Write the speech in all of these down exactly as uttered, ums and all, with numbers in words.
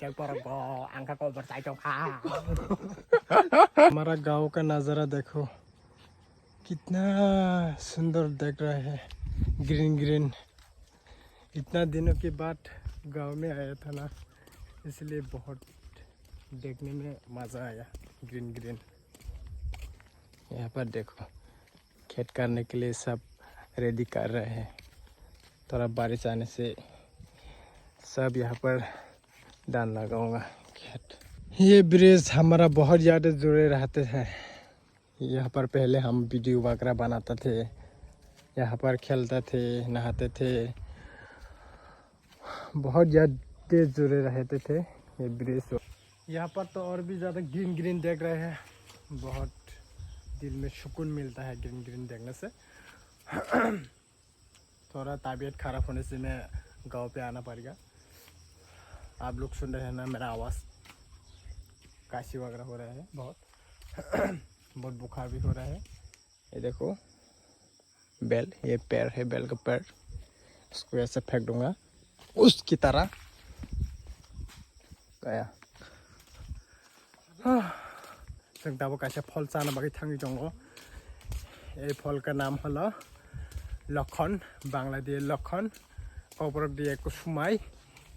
Khe borok bo ang kha kobor chai tong kha. हमारा गांव का नजारा देखो, कितना सुंदर दिख रहा है, ग्रीन ग्रीन। इतना दिनों के बाद गांव में आया था ना, इसलिए बहुत देखने में मज़ा आया, ग्रीन ग्रीन। यहाँ पर देखो, खेत करने के लिए सब रेडी कर रहे हैं। थोड़ा बारिश आने से सब यहाँ पर धान लगाऊंगा खेत। ये ब्रिज हमारा बहुत ज़्यादा जुड़े रहते हैं। यहाँ पर पहले हम वीडियो वगैरह बनाते थे, यहाँ पर खेलते थे, नहाते थे, बहुत ज़्यादा जुड़े रहते थे ये ब्रिज। यहाँ पर तो और भी ज़्यादा ग्रीन ग्रीन देख रहे हैं, बहुत दिल में सुकून मिलता है ग्रीन ग्रीन देखने से। थोड़ा तबीयत खराब होने से मैं गांव पे आना पड़ गया। आप लोग सुन रहे हैं ना मेरा आवाज़, खांसी वगैरह हो रहा है बहुत। बहुत बुखार भी हो रहा है। ये देखो, बेल, ये पेड़ है, बेल का पेड़। इसको ऐसे फेंक दूंगा उसकी तरह। गया। Chwng tabuk kaisa phol chana bagwi thangwi tongo. Ei phol ka naam holo lokhon, Bangla diye lokhon, kokborok diye kusumai,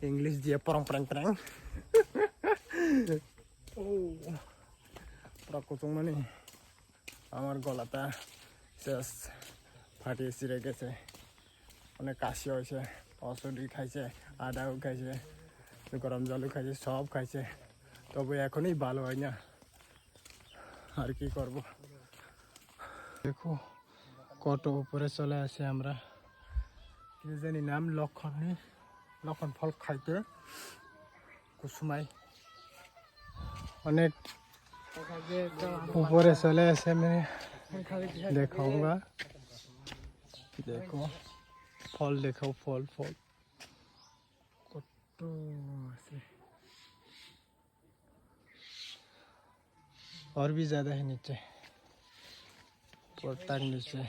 English diye porong preng preng. Oh, pura kuchung mani. আমার গলাটা শেষ, ফাটিয়ে ছিঁড়ে গেছে। অনেক কাশি হয়েছে, ওষুধই খাইছে, আদাও খাইছে, গরম জলও খাইছে, সব খাইছে, তবু এখনই ভালো হয় না। আর কি করব? দেখো, কত উপরে চলে আসে আমরা। কি জানি নাম, লক্ষণ নেই, লক্ষণ ফল খাইতে কুসুমাই। অনেক উপরে চলে আসে, আমি দেখাউঙ্গা। দেখো, ফল দেখাও, ফল, ফল। কত আছে। और भी ज्यादा है नीचे, ऊपर तक नीचे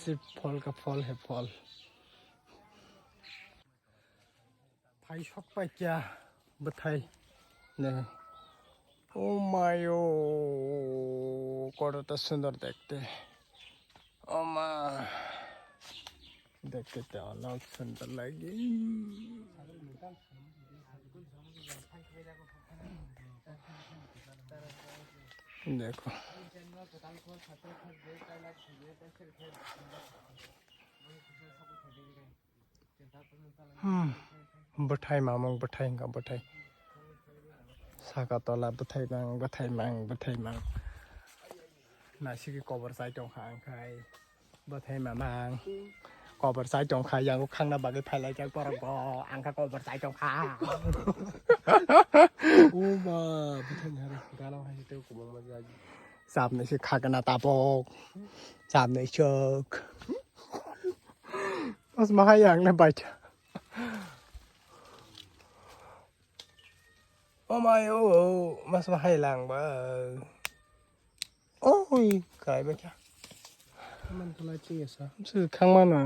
सिर्फ फल का फल है, फल। भाई, sok pai kya bwthai. Dekho. Oh my, oh, কতটা সুন্দর দেখতে। ও মা, দেখতে তো অনেক সুন্দর লাগে। দেখো। Hmm, bwthai mamung, bwthai wngkha bwthai. Saka tola bwthai mang, bwthai mang, bwthai mang. Naisiki kobor chai tongkha ang khai. Bwthai mamang. Kobor chai tongkha, yango khangna bagwi phailai jak borok bo. Ang kha kobor chai tongkha. O ba, bwthai ni hari gana hai tei kubang ma jagi. Chapnai se khagana tabok. Chapnai sok. Mas mahai ang na bacha. Oh my, oh, oh, mas mahai lang ba. Oi, kai ba kya? Man kala chi esa. Su khang mano.